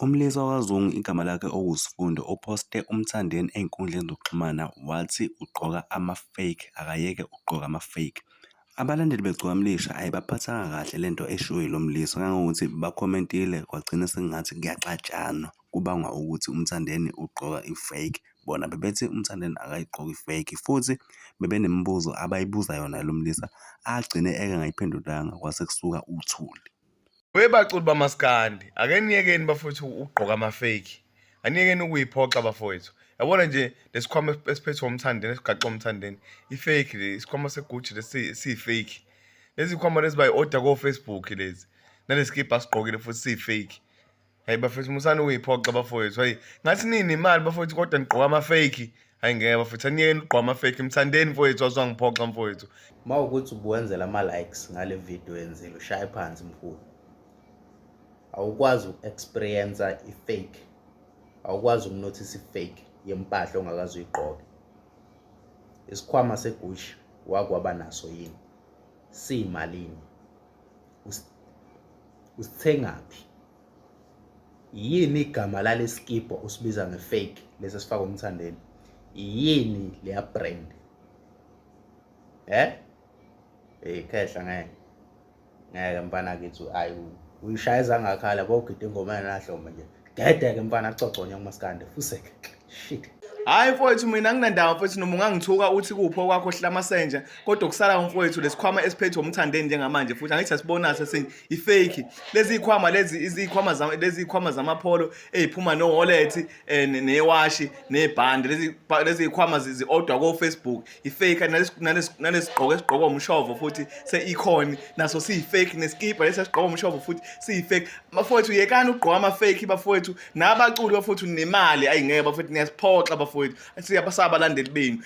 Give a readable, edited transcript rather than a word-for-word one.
Umlisa wakwaZungu igama lakhe okuwuSfundo uphoste uMthandeni ey'nkundleni zokuxhumana wathi ugqoka ama-fake, akayeke ukugqoka ama-fake. Abalandeli beGcokama Elisha ayibaphathanga kahle le nto eshiwo yilo mlisa kangangokuthi bakhomentile kwagcina sekungathi kuyaxatshanwa kubangwa ukuthi uMthandeni ugqoka i-fake. Bona bebethi uMthandeni akayigqoki i-fake futhi bebenemibuzo abayibuza yona lo mlisa agcine engayiphendulanga kwase kusuka uthuli. We baculi bamaskandi ake niyekeni bafowethu ukugqoka ama-fake, aniyekeni ukuyiphoxa bafowethu. Yabona nje lesikhwama esiphethwe uMthandeni esigaxwe uMthandeni i-fake le, isikhwama se-Gucci lesi siyi-fake. Lezi khwama lezi bayi-order ko-Facebook lezi, nalesikibha asigqokile futhi siyi-fake. Hayi bafethu musani ukuyiphoxa bafowethu. Hayi ngathi nini imali bafowethu kodwa nigqoka ama-fake. Hayi ngeke bafethu aniyekeni ukugqoka ama-fake mthandeni mfowethu wazwangiphoxa mfowethu. Uma ukuthi ubuwenzela ama-likes ngale video yenzile ushaye phansi mkhulu. Awukwazi uku-experience i-fake. Awukwazi ukunothisa i-fake yempahla ongakaze uyigqoke. Isikhwama se-Gucci wakwaba naso yini? Siyimalini? Usithengaphi? Yini igama lalesikibha usibiza nge-fake lesi esifaka uMthandeni? Yini leya brand? Eh? Hey khehla ngeke. Ngeke mfana kithi ayi uyishaya ezangakhala bawugida ingoma yanahlombe nje. Gede ke mfana acoconya kumaskandi fuseke. Shit. Hayi mfowethu mina anginandaba mfowethu noma ungangithuka uthi kuphi okwakho hlamasenja kodwa kusala mfowethu lesikhwama esiphethwe umthandeni njengamanje futhi angithi asibona sesinye i-fake lezi zikhwama lezi izikhwama zama lezi zikhwama zamapholo eziphuma no wallet eh, newashi nebhande lezi lezi zikhwama zi-order ko Facebook i-fake nalesigqoko esigqokwa umshovo futhi se-icon naso siyi-fake nesikibha lesi esigqokwa umshovo futhi siyi-fake bafowethu yekani ukugqoka ama-fake bafowethu nabaculi bafowethu nemali ayingeke bafowethu niyasiphoxa bafowethu siyabasabalandeli benu.